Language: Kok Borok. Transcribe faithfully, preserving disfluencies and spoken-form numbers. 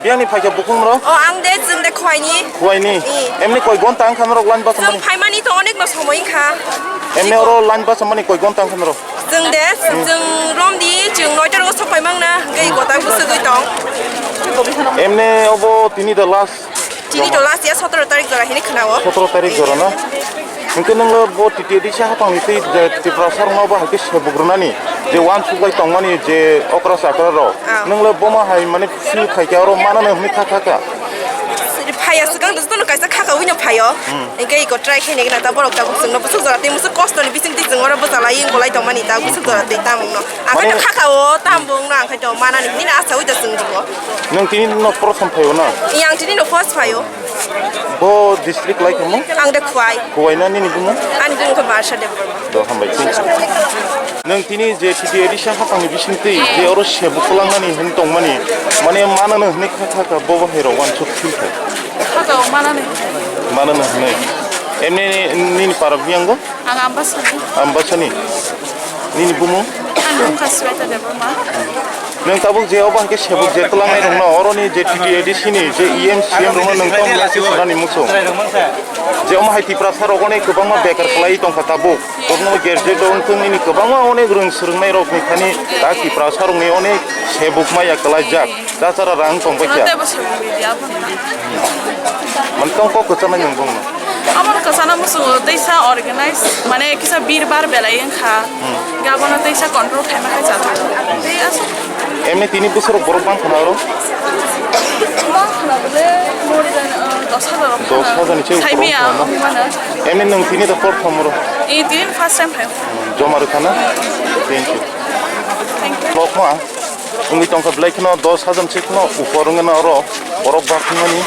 Biyangni phaikha bukhung rok? O, ang de, chwng de Khwaini. Khwaini? I. Emni koi gonta wngkha norok line bus mani? Chwng phaimani to onek no somoi wngkha. Emni oro line bus mani koi gonta wngkha norok? Chwng de, chwng romdi, chwng noita rogo sok phaimang na, hwnkhe i gota bwswgwi tong. Emni obo tini the last? Tini to last ya, sotoro tarik jora hini khwnao. Sotoro tarik jora na? Hwnkhe nwnglo bo T T A D C hapangni twi je Tiprasa rokno bo hai khe sebuk rwnani je uansuk bai tongmani je okra chakra rok. Ah. Nwnglo bomo hai mane feel khaikhe oro manano hwnwi kha kha kha. Phaiya swkang jotono kaisa khakaui no phaio. Hmm. Hwnkhe iko try khaina gana ta borok tabuk chwngno bwswk jora twi bwswk kosto ni bising twi chwng oro bwchalai wng bolai tongmani ta bwswk jora twi tamungno. Ang khe mane khakao tambung no ang khe to manani hwnwi no achaui da chwng rwo. Nwng tini no prothom phaio na? Yang tini no first phaio. Bo district lai kamo? Ang de Khwai. Khwai na nini bumung? Ani bumung khe Barsha Debbarma. Do hambai thank you. Nwng tini je T T A D C hapangni bisingtwi je oro sebuk kwlangnani hwn tongmani, mane manano hwnwi kha kha kha bo bahai rok uansuk feel khai. Khakao manani. Manano hwnwi. Emni nini para biyango? Ang Ambasani. Ambasani. Nini bumung? Ang Bumkha Sweta Debbarma. Nwng tabuk je obo hai khe sebuk je twlangnai rokno oroni je T T A D C ni je E M C M rokno nwng tamo message rwnani muchung. Je omo hai Tiprasa rok onek kwbangma bekar kwlai tongkha tabuk. Bokno graduate rok wngthung nini kwbangma onek rwng swrwngnai rokni thani ta Tiprasa rokni onek sebuk maya kwlaijak. Chachara rang tong bai kha. Tebo sebuk ridi abono. Man tong kok kwchana nwng bongno. Abono kwchana muchungo teisa organize, mane kisa birbar belai wngkha. Hmm. Gabono teisa control khaima khe chana. Tei aswk. Emni tini bwswrok borok bang khana oro? Bang khana bole more than, uh, dos hajar rok khana. Dos hajar ni se borok khana. Saimia, mana? Emni nwng tini da por thom oro? Eh, tini first time phaio. Joma rwkha na? Thank you. Thank you. Lokma. Wngwi tongkha belai kheno dos hajar se kheno upor wngwi na oro borok bakhumani.